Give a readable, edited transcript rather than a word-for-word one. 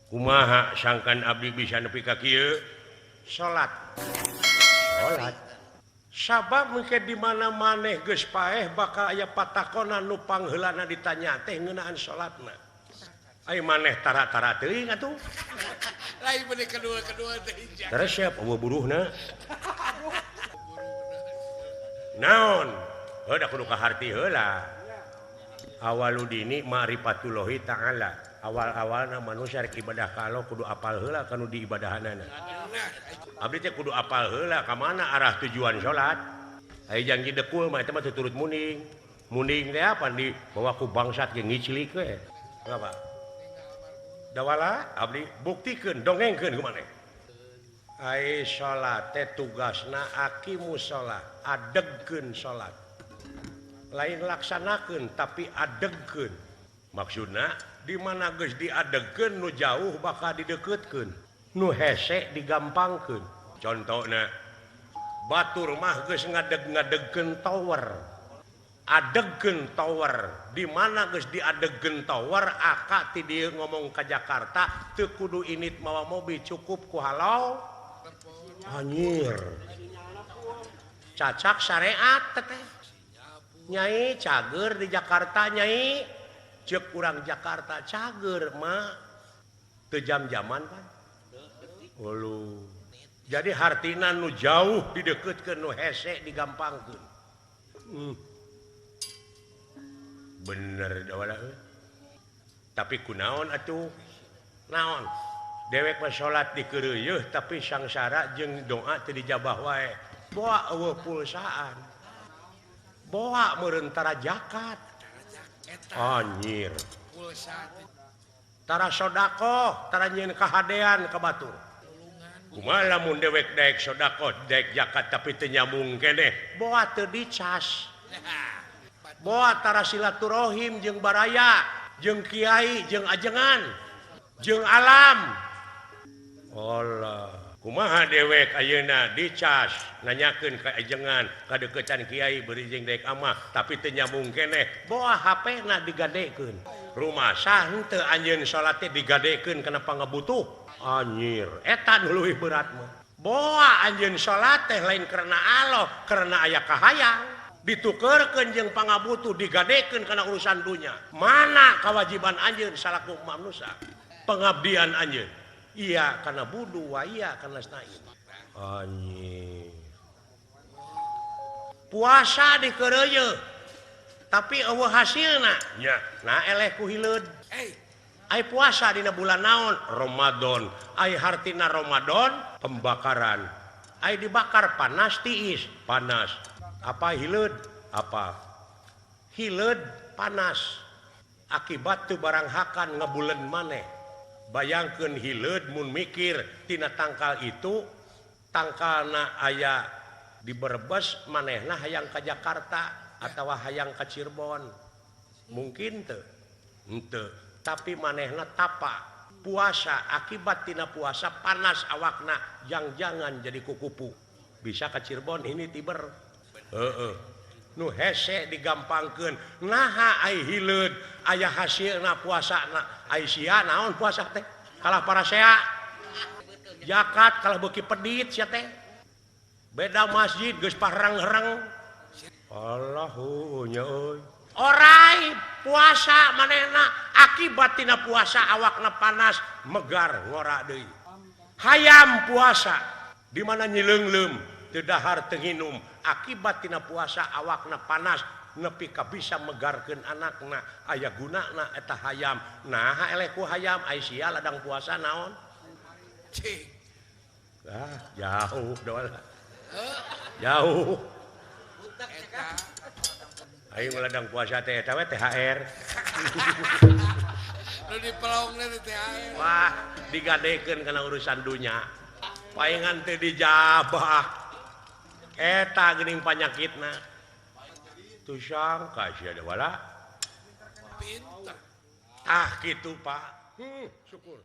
Kumaha sangkan abdi bisa nepi ka kieu? Salat. Salat. Sabab mungkin di mana maneh geus paeh bakal aya patakonan nu pangheulana ditanya teh ngeunaan salatna. Ai maneh tara-tara teuing atuh. Lain bener kedua-kedua teh. Resep eueuh buruhna. Naon? Heuh da kudu kaharti heula. Awaludini ma'rifatullahi ta'ala. Awal-awalna manusia rek ibadah ka Allah kudu apal heula kanu diibadahanana. Abdi teh kudu apal heula ka mana arah tujuan salat. Aya janji dekul mah eta mah turut munding. Munding teh apa dibawa ku bangsat ge ngiclik we. Apa? Dawala abdi buktikeun dongengkeun ku maneh. Ai salat teh tugasna aqimus shalah, adegkeun salat. Lain laksanakeun tapi adegkeun. Maksudna di mana geus diadegkeun nu jauh bakal dideukeutkeun, nu hese digampangkeun. Contohna batur mah geus ngadeg-ngadegkeun tower. Adegkeun tower, di mana geus diadegkeun tower aka ti dieu ngomong ka Jakarta teu kudu init mawa mobil cukup ku halau. Anjir. Cacak syariat teh. Nyai cager di Jakarta nyai. Cek urang Jakarta cager mah teu jam-jaman kan. Ulu. Jadi hartina nu jauh dideukeutkeun nu hese digampangkeun. Bener dawala euy. Tapi kunaon atuh? Naon? Dewek mah salat dikeureuyeut tapi sangsara jeung doa teu dijabah wae. Boa eueuh pulsaan. Boa meureun tara zakat. Anjir. Tara sodakoh, tara nyieun kahadean ka batur. Kumaha lamun dewek daek sodakoh, daek zakat tapi teu nyambung keneh, boa teu dicas. Boa tara silaturahim jeung baraya, jeung kiai, jeung ajengan, jeung alam. Allah. Kumaha dewek ayeuna dicas nanyakeun ka ajengan, kadeuketan kiai beureum jeung daek amah tapi teu nyambung keneh, boa HP-na digadekeun. Rumasa henteu anjeun salat teh digadekeun kana pangabutuh. Anjir, eta nu leuwih berat mah. Boa anjeun salat teh lain karena Allah, karena aya kahayang. Ditukerkeun jeung pangabutuh digadekeun kana urusan dunya. Mana kewajiban anjeun salaku manusia? Pengabdian anjeun. Iya karena budu wa iya karena stain. Anjir. Puasa dikeureuyeut tapi eueuh hasilna. Nya, nah eleh ku hileud. Ai puasa dina bulan naon? Ramadan. Ai hartina Ramadan pembakaran. Ai dibakar panas tiis, panas. Apa hileud? Apa? Hileud panas. Akibat teu barang hakan ngebulen maneh. Bayangkeun hileud mun mikir tina tangkal itu tangkalna aya di Brebes manehna hayang ka Jakarta atawa hayang ka Cirebon. Mungkin teu? Henteu. Tapi manehna tapa puasa akibat tina puasa panas awakna jang-jangan jadi kukupu. Bisa ka Cirebon ini tiber. Heeh. Nu hese digampangkeun. Naha ai hileud aya hasilna puasana. Ai sia naon puasa teh? Kalah parasea. Zakat kalah beuki pedit sia teh. Beda masjid geus parang-reng. Allahu nya euy. Orai puasa manehna akibat tina puasa awakna panas megar ngora deui. Hayam puasa di mana nyileungleum teu dahar teu nginum akibat tina puasa awakna panas nepi ka bisa megarkeun anakna aya gunana eta hayam. Naha eleh ku hayam ai sia ladang puasa naon? Cing. Ah, jauh dola. Jauh. Ayo ladang puasa teh eta we THR. Nu dipelongna teh THR. Wah, digadekeun kana urusan dunya. Paingan teh dijabah. Eta geuning panyakitna. Tuh sangka sia wala. Pinter. Ah kitu Pak. Syukur.